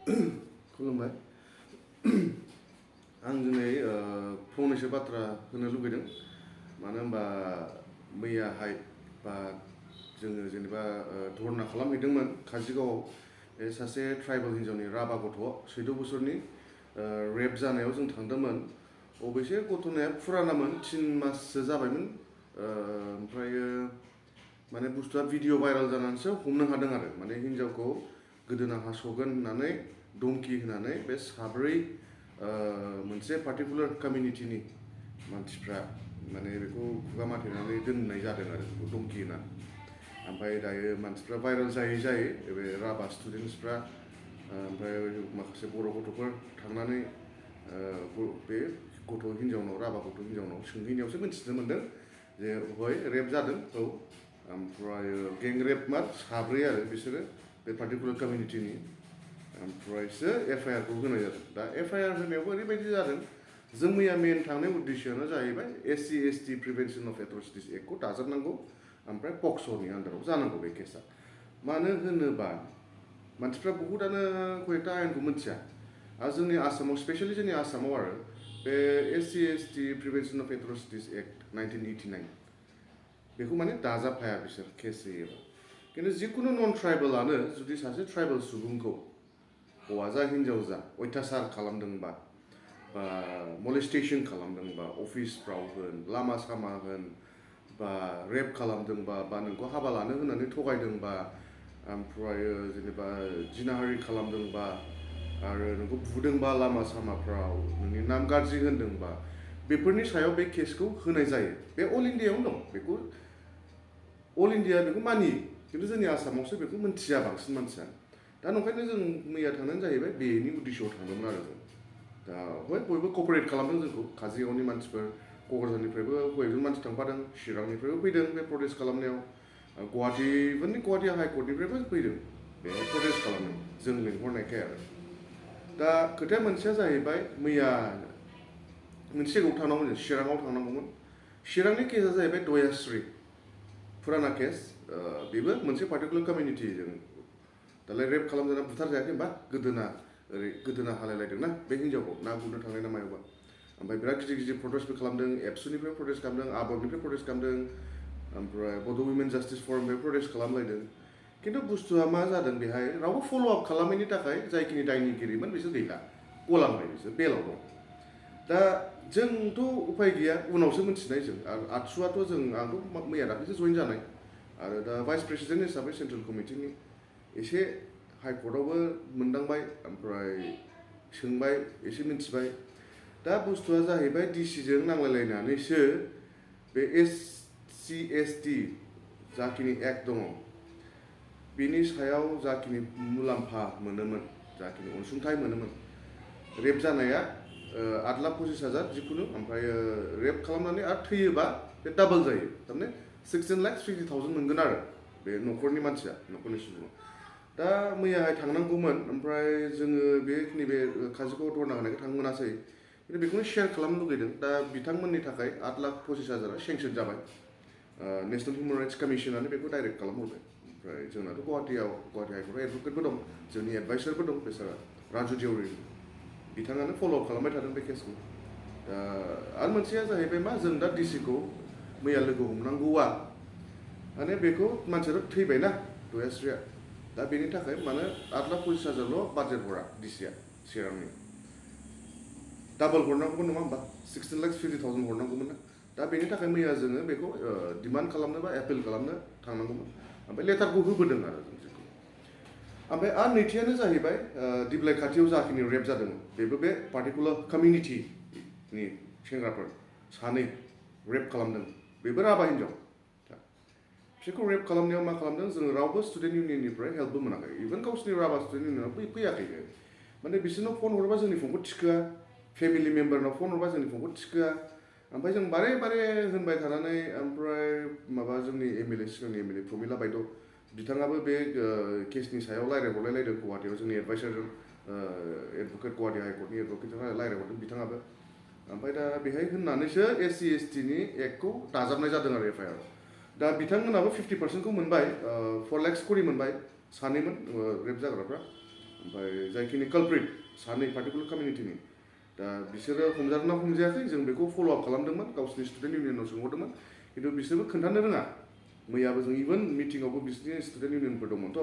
खुलुमबाय आं दिनै फंनैसो बाथ्रा होनो लुगैदों मानो होनबा मैयाहाय बा जोङो जेनेबा धरना खालामहैदोंमोन काजिगावआव बे सासे ट्राइबेल हिन्जावनि राभा गथ' 14 बोसोरनि रेप जानायाव जों थांदोंमोन अबयसे गथ'नाया फुरानामोन 3 माससो जाबायमोन ओमफ्रायो माने बुस्थुआ भिडिअ भाइराल जानानैसो हमनो हादों आरो माने हिन्जावखौ गोदोना हास'गोन होननानै धमकि होनानै बे साब्रै मोनसे पार्टिकुलार कमिउनिटिनि मानसिफ्रा माने बेखौ खुगा माथेनानै दोननाय जादों आरो धमकि होना ओमफ्राय दायो मानसिफ्रा भाइराल जायै बे राभा स्टुडेन्टसफ्रा ओमफ्राय माखासे बर' गथ'फोर थांनानै बे गथ' हिन्जावनाव राभा गथ' हिन्जावनाव सोंहैनायावसो मिन्थिनो मोन्दों जे हय रेप जादों औ ओमफ्राय गें रेप मार साब्रै आरो बिसोरो बे पार्टिकुलार कमिउनिटिनि ओमफ्रायसो एफआइआर खौ होनाय जादों दा एफआइआर होनायावबो ओरैबायदि जादों जों मैया मेन थांनाय उद्देश्यआनो जाहैबाय SC/ST प्रिभेन्सन अफ एट्रसिटिस एक्टखौ दाजाबनांगौ ओमफ्राय पक्स'नि आन्दाराव जानांगौ बे केसा मानो होनोबा मानसिफ्रा बहुतानो कयेकटा आयेनखौ मिथिया आरो जोंनि आसामाव स्पेसियेलि जोंनि आसामाव आरो बे SC/ST प्रिभेन्सन अफ एट्रसिटिस एक्ट 1989 बेखौ माने दाजाबफाया बिसोर केस होयोबा खिन्थु जिखुनु नन ट्राइबेलानो जुदि सासे ट्राइबेल सुबुंखौ हौवा जा हिन्जाव जा अयथासार खालामदोंबा बा मलेस्टेसन खालामदोंबा अफिसफ्राव होन लामा सामा होन बा रेप खालामदोंबा बा नोंखौ हाबा लानो होननानै थगायदोंबा ओमफ्राय जेनेबा जिनाहारि खालामदोंबा आरो नोंखौ बुदोंबा लामा सामाफ्राव नोंनि नाम गाज्रि होनदोंबा बेफोरनि सायाव बे केसखौ होनाय जायो बे अल इन्डियायावनो दं बेखौ अल इन्डिया बेखौ मानियो खिन्थु जोंनि आसामावसो बेखौ मिन्थिया बांसिन मानसिया दा नंखायनो जों मैया थांनानै जाहैबाय बेनि उद्देश्यआव थांदोंमोन आरो जों दा हय बयबो कपारेट खालामदों जोंखौ काजिगावनि मानसिफोर क'क्राझारनिफ्रायबो कयजन मानसि थांफादों चिरांनिफ्रायबो फैदों बे प्रटेस्ट खालामनायाव गुवाहाटी हाइकर्टनिफ्रायबो फैदों बे प्रटेस्ट खालामदों जों लिंहरनायखाय आरो दा खोथाया मोनसेया जाहैबाय मैया मोनसे जायगायाव थांनांगौमोन चिराङाव थांनांगौमोन चिरांनि केसा जाहैबाय दयाश्री फुराना केस बेबो मोनसे पार्टिकुलार कमिउनिटिजों दालाय रेप खालामजाना बुथारजायाखै होनबा ओरै गोदोना हालायलायदों ना बे हिन्जावखौ ना गुरनो थांनाय ना मायावबा ओमफ्राय बिराद गिदिर प्रटेस्टबो खालामदों एबसुनिफ्राय प्रटेस्ट खालामदों आबरनिफ्राय प्रटेस्ट खालामदों ओमफ्राय बड' उइमेन जास्टिस फरमनिफ्राय प्रटेस्ट खालामलायदों खिन्थु बुस्थुआ मा जादों बेहाय रावबो फल' आप खालामैनि थाखाय जायखिनि दायनिगिरिमोन बिसोर गैला गलांबाय बिसोर बेलाव दं दा जोंथ' उफाय गैया उनावसो मिथिनाय जों आरो आतसुआथ' जों आंथ' मैया दाख्लैसो जइन जानाय आरो दा भाइस प्रेसिडेन्ट हिसाबै सेन्ट्रेल कमिटिनि एसे हाइकर्टआवबो मोनदांबाय ओमफ्राय सोंबाय एसे मिन्थिबाय दा बुस्थुआ जाहैबाय डिसिजों नांलायलायनानैसो बे SC/ST जाखिनि एक्ट दङ बेनि सायाव जाखिनि मुलाम्फा मोनोमोन जाखिनि अनसुंथाइ मोनोमोन रेप जानाया 8,25,000 जिखुनु ओमफ्राय रेप खालामनानै आरो थैयोबा बे डाबल जायो थारमाने 16,50,000 मोनगोन आरो बे न'खरनि मानसिया न'खरनि सुबुङा दा मैयाहाय थांनांगौमोन ओमफ्राय जोङो बेखिनि बे काजिगाव धरना होनायखौ थांनो मोनासै खिन्थु बेखौनो शेयार खालामनो लुगैदों दा बिथांमोननि थाखाय 8,25,000 सेंसन जाबाय नेसनेल हिउमेन राइट्स कमिसनानो बेखौ डाइरेक्ट खालामहरबाय ओमफ्राय जोंनाथ' गुवाहाटी हाइकर्टआव एडभकेटबो दं जोंनि एडभाइसारबो दं बेसारा राजु देउरि बिथाङानो फल' आप खालामबाय थादों बे केसखौ दा आरो मोनसेया जाहैबाय मा जों दा डिसिखौ मैया लोगो हमनांगौआ माने बेखौ मानसियाथ' थैबायना दयाश्रीया दा बेनि थाखाय माने 8,25,000 बाजेट हरा डिसिया चिरांनि डाबल हरनांगौमोन नङा होमबा 16,50,000 हरनांगौमोन ना दा बेनि थाखाय मैया जोङो बेखौ डिमान्ड खालामनो बा एपिल खालामनो थांनांगौमोन ओमफ्राय लेटारखौ होबोदों आरो जों जेखौ ओमफ्राय आरो नैथियानो जाहैबाय दिप्लाय खाथियाव जाखिनि रेप जादोंमोन बेबो बे पार्टिकुलार कमिउनिटिनि सेंग्राफोर सानै रेप खालामदों बेबो राभा हिन्जाव बिसोरखौ रेप खालामनायाव मा खालामदों जोङो रावबो स्टुडेन्ट इउनियननिफ्राय हेल्पबो मोनाखै इभेन गावसिनि राभा स्टुडेन्ट इउनियनाव फैयाखै माने बिसोरनाव फन हरबा जोंनि फनखौ थिखोआ फेमिलि मेम्बारनाव फन हरबा जोंनि फनखौ थिखोआ ओमफ्राय जों बारे होनबाय थानानै ओमफ्राय माबा जोंनि सिगांनि एमएलए प्रमिला बायद' बिथाङाबो बे केसनि सायाव रायलायहरलायलायदों गुवाहाटीयाव जोंनि एडभाइसारजों एडभकेट गुवाहाटी हाइकर्टनि एडभकेटजों रायलायहरदों बिथाङाबो ओमफ्राय दा बेहाय होननानैसो SC/STनि एक्टखौ दाजाबनाय जादों आरो एफआइआर दा बिथांमोनाबो 50% खौ मोनबाय 4 लाख करि मोनबाय सानैमोन रेप जाग्राफ्रा ओमफ्राय जायखिनि कालप्रिट सानै पार्टिकुलार कमिउनिटिनि दा बिसोरो हमजादोंना हमजायाखै जों बेखौ फल' आप खालामदोंमोन गावसिनि स्टुडेन्ट इउनियनाव सोंहरदोंमोन खिन्थु बिसोरबो खोन्थानो रोङा मैयाबो जों इभेन मिटिङावबो बिसोरनि स्टुडेन्ट इउनियनफोर दंमोनथ'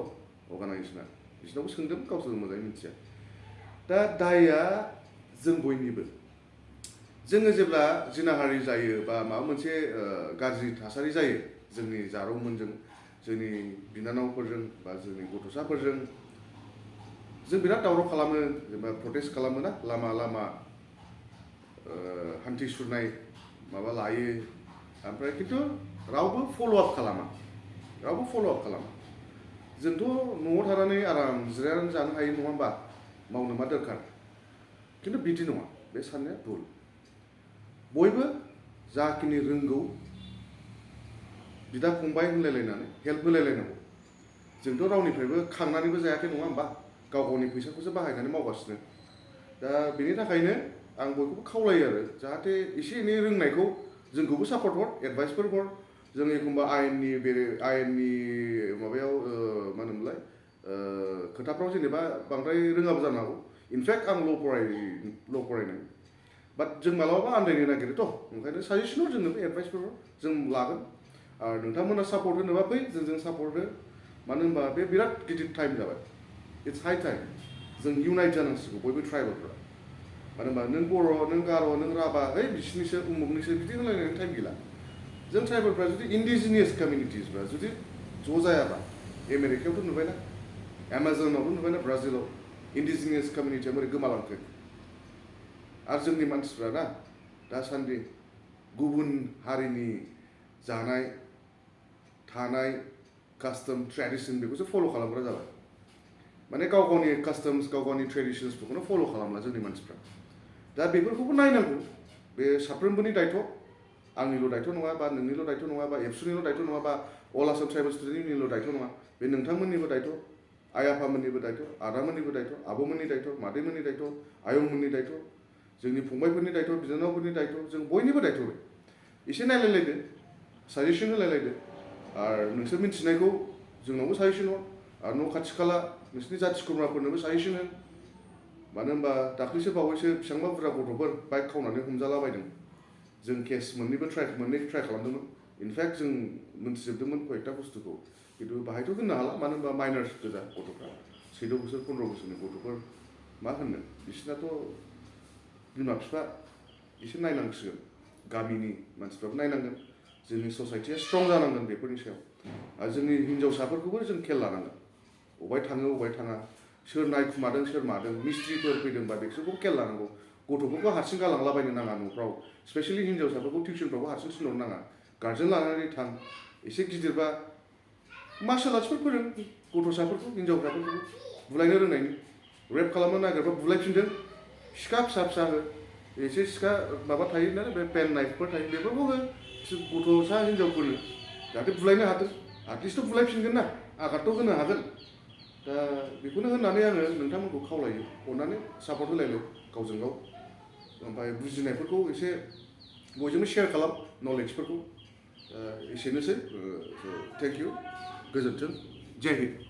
अर्गानाइजेसना बिसोरनावबो सोंदों गावसोर मोजाङै मिथिया दा दायआ जों बयनिबो जोङो जेब्ला जिनाहारि जायो बा माबा मोनसे गाज्रि थासारि जायो जोंनि जारौमोनजों जोंनि बिनानावफोरजों बा जोंनि गथ'साफोरजों जों बिराद दावराव खालामो जेनेबा प्रटेस्ट खालामो ना लामा लामा हान्थिसुरनाय माबा लायो ओमफ्राय खिन्थु रावबो फल' आप खालामा जोंथ' न'आव थानानै आराम जिरायनानै जानो हायो नङा होमबा मावनो मा दरखार खिन्थु बिदि नङा बे साननाया भुल बयबो जाखिनि रोंगौ बिदा फंबाय होनलायलायनानै हेल्प होलायलायनांगौ जोंथ' रावनिफ्रायबो खांनानैबो जायाखै नङा होमबा गाव गावनि फैसाखौसो बाहायनानै मावगासिनो दा बेनि थाखायनो आं बयखौबो खावलायो आरो जाहाथे एसे एनै रोंनायखौ जोंखौबो सापर्ट हर एडभाइसफोर हर जों एखमबा आयेननि माबायाव मा होनोमोनलाय खोथाफ्राव जेनेबा बांद्राय रोङाबो जानो हागौ इनफेक्ट आं ल' फरायनाय बाट जों मालाबा आन्दायनो नागिरोथ' ओंखायनो साजेसन हर जोंनोबो एडभाइसफोर जों लागोन आरो नोंथांमोना सापर्ट होनोबा फै जोंजों सापर्ट हो मानो होनबा बे बिराद गिदिर टाइम जाबाय इट्स हाइ टाइम जों इउनाइट जानांसिगौ बयबो ट्राइबेलफ्रा मानो होनबा नों बर' नों गार' नों राभा है बिसिनिसो उमुगनिसो बिदि होनलायनायनि टाइम गैला जों ट्राइबेलफ्रा जुदि इन्डिजिनियास कमिउनिटिसफ्रा जुदि ज' जायाबा आमेरिकायावथ' नुबायना एमाजनावथ' नुबायना ब्राजिलाव इन्डिजिनियास कमिउनिटिया बोरै गोमालांखो आरो जोंनि मानसिफ्रा ना दासान्दि गुबुन हारिनि जानाय थानाय कास्टम ट्रेडिसन बेखौसो फल' खालामग्रा जाबाय माने गाव गावनि कास्टम्स गाव गावनि ट्रेडिसन्सफोरखौनो फल' खालामला जोंनि मानसिफ्रा दा बेफोरखौबो नायनांगौ बे साफ्रोमबोनि दायथ' आंनिल' दायथ' नङा बा नोंनिल' दायथ' नङा बा एबसुनिल' दायथ' नङा बा अल आसाम ट्राइबेल स्टुडेन्ट इउनियननिल' दायथ' नङा बे नोंथांमोननिबो दायथ' आइ आफामोननिबो दायथ' आदामोननिबो दायथ' आब'मोननि दायथ' मादैमोननि दायथ' आयंमोननि दायथ' जोंनि फंबायफोरनि दायथ' बिनानावफोरनि दायथ' जों बयनिबो दायथ' बे एसे नायलायलायदो साजेसन होलायलायदो आरो नोंसोर मिथिनायखौ जोंनावबो साजेसन हर आरो न' खाथि खाला नोंसोरनि जाथि खुरमाफोरनोबो साजेसन हो मानो होनबा दाख्लैसो बावैसो बेसेबांबा बुरजा गथ'फोर बाइक खावनानै हमजालाबायदों जों केस मोननै ट्राइ खालामदोंमोन इनफेक्ट जों मोनथिजोबदोंमोन कयेकटा बुस्थुखौ खिन्थु बाहायथ' होननो हाला मानो होनबा माइनार्स गोजा गथ'फ्रा 14 बोसोर 15 बोसोरनि गथ'फोर मा होननो बिसोरनाथ' बिमा बिफा एसे नायनांसिगोन गामिनि मानसिफ्राबो नायनांगोन जोंनि ससाइटिया स्ट्रं जानांगोन बेफोरनि सायाव आरो जोंनि हिन्जावसाफोरखौबो जों खेल लानांगोन अबाय थाङो अबाय थाङा सोर नायखुमादों सोर मादों मिस्ट्रिफोर फैदोंबा बिसोरखौबो खेल लानांगौ गथ'फोरखौ हारसिं गालांलाबायनो नाङा न'फ्राव स्पेसियेलि हिन्जावसाफोरखौ टिउसनफ्रावबो हारसिं थिनहरनो नाङा गार्जेन लानानै थां एसे गिदिरबा मार्शेल आर्ट्सफोर फोरों गथ'साफोरखौ हिन्जावसाफोरखौ बुलायनो रोंनायनि रेप खालामनो नागिरबा बुलायफिनदों सिखा फिसा फिसा हो एसे सिखा माबा थायो ना बे पेन नाइफफोर थायो बेफोरखौ हो गथ'सा हिन्जावफोरनो जाहाथे बुलायनो हाथों आर्टिस्टथ' बुलायफिनगोन ना आघातथ' होनो हागोन दा बेखौनो होननानै आङो नोंथांमोनखौ खावलायो अननानै सापर्ट होलायनो गावजों गाव ओमफ्राय बुजिनायफोरखौ एसे बयजोंबो शेयार खालाम नलेजफोरखौ एसेनोसै थेंक इउ गोजोन्थों जय हिन्द